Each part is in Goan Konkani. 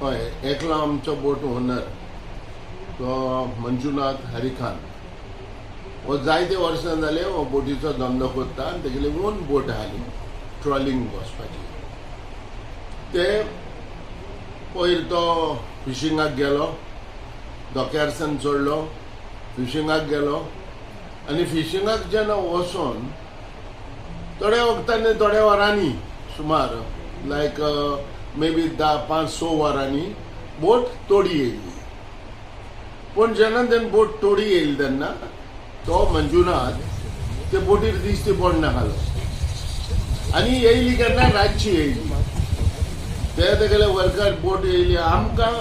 हय, एकलो आमचो बोट ओनर तो मंजुनाथ हरिखान, हो जायते वर्सां जाले हो बोटीचो धंदो करता आनी तेगेली ओन बोट आसली ट्रॉलिंग वचपाची. ते पयर तो फिशिंगाक गेलो, धोक्यारसान चडलो, फिशिंगाक गेलो आनी फिशिंगाक जेन्ना वचोन थोड्या वखतांनी, थोड्या वरांनी, सुमार लायक मे बी 5-6 वरांनी बोट तोडी येयली. पूण जेन्ना तेणें बोट तोडी येयली तेन्ना तो मंजुनाथ ते बोटीर दिश्टी पडना आसलो. आनी येयली केन्ना, रातची येयली. ते तेगेले वर्कर बोट येयली आमकां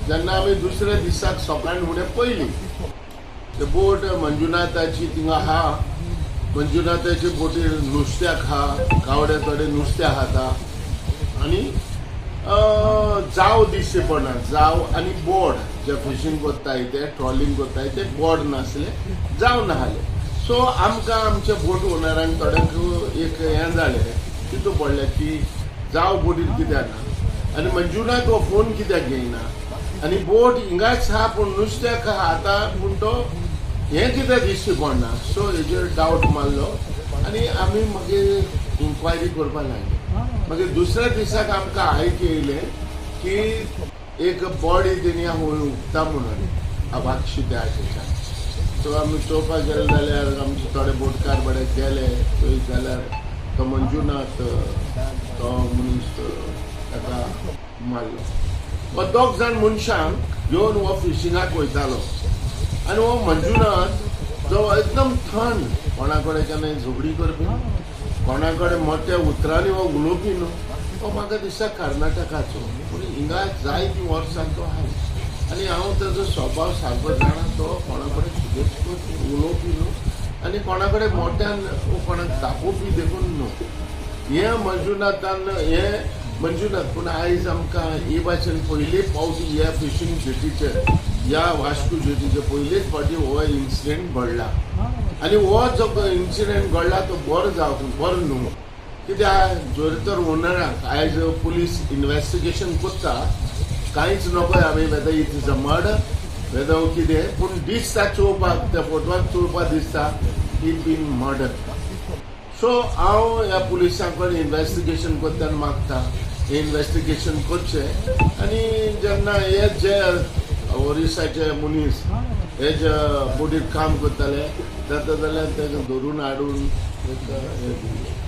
जेन्ना आमी दुसऱ्या दिसाक सकाळी फुडें पयली ते बोट मंजुनाथाची थिंगा आहा. मंजुनाथाची बोटीर नुस्त्याक आहा, कावडे थोडे नुस्तें खाता आनी जाव दिश्टी पडना. जाव आनी बोर्ड जे फिशींग करताय, ते ट्रॉलिंग करताय, ते बोर्ड नासले, जाव नासले. सो आमकां आमच्या बोट ओनरांक थोड्यांक एक हें जालें, चिंतू पडलें की जाव बोटीर कित्याक ना आनी मंजुनाथ हो फोन कित्याक घेयना आनी बोट हिंगाच आहा पूण नुस्त्याक आहा आतां, पूण तो हें कित्याक दिश्टी पडना. सो हेजेर डावट मारलो आनी आमी मागीर इन्क्वायरी करपाक लागले. मागीर दुसऱ्या दिसाक आमकां आयक येयलें की एक बॉडी तेणी हूंय उगता म्हणून वागशी त्या आशेच्यान. सो आमी चोवपाक गेले जाल्यार आमचे थोडे बोटकार बरे गेले थंय, जाल्यार तो मंजुनाथ तो मनीस ताका मारलो. हो दोग जाण मनशांक घेवन हो फिशिंगाक वयतालो आनी हो मंजुनाथ जो एकदम थंड, कोणा कडेन केन्ना झगडी करपी, कोणा कडेन मोठ्या उतरांनी हो उलोवपी न्हू. हो म्हाका दिसता कर्नाटकाचो, पूण हिंगा जायतीं वर्सां तो आहा आनी हांव ताजो स्वभाव सारको जाणा. तो कोणा कडेन सुद्दां उलोवपी न्हू आनी कोणा कडेन मोठ्यान कोणाक दाखोवपी देखून न्हू. हे मंजुनाथान, हे मंजुनाथ पूण आयज आमकां ही भाशेन पयले फावटी ह्या फिशींग जेटीचेर, ह्या वास्को जेटीचेर पयलेच फावटी हो इन्सिडेंट घडला. आनी हो जो इन्सिडेंट घडला तो बरो जावं बरो न्हू, कित्याक जर तर ओनराक आयज पुलीस इन्वेस्टिगेशन करता, कांयच नको आमी whether it is a murder, whether कितें, पूण दिसता चोवपाक, त्या फोटवाक चोवपाक दिसता it bin murder. सो हांव ह्या पुलिसां कडेन इन्वेस्टिगेशन करतना मागता, इन्वेस्टिगेशन करचें आनी जेन्ना हे जे ओरिसाचे मनीस हे जे बोटीर काम करताले जाता जाल्यार ताका धरून हाडून ताका हे दिवचें.